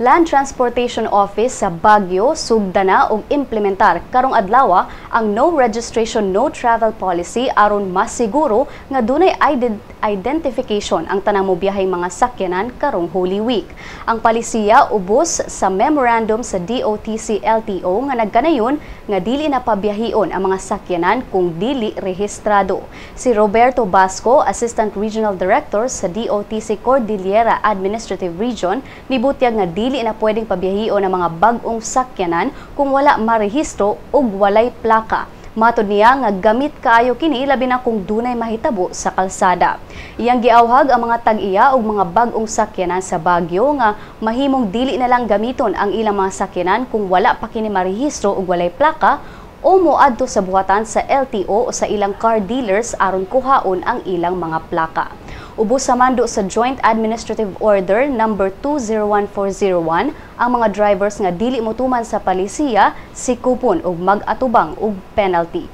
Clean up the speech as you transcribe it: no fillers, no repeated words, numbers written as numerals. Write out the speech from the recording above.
Land Transportation Office sa Baguio sugdana og implementar karong adlaw ang no registration, no travel policy aron masiguro nga dunay identification ang tanang mobiyaheng mga sakyanan karong Holy Week. Ang palisiya ubos sa memorandum sa DOTC LTO nga nagkanayon nga dili na pabiyahion ang mga sakyanan kung dili rehistrado. Si Roberto Basco, Assistant Regional Director sa DOTC Cordillera Administrative Region, nibutyag nga dili na pwedeng pabiyahion ang mga bag-ong sakyanan kung wala marehistro ug walay plaka. Matod niya nga gamit kaayo kini, labi na kung dunay mahitabo sa kalsada. Iyang giawhag ang mga tag-iya og mga bag-ong sakyanan sa Baguio nga mahimong dili na lang gamiton ang ilang mga sakyanan kung wala pa kini marehistro ug walay plaka o moadto sa buhatan sa LTO o sa ilang car dealers aron kuhaon ang ilang mga plaka. Ubos sa mando sa Joint Administrative Order number 201401, ang mga drivers nga dili motuman sa palisiya sikupon og mag-atubang og penalty.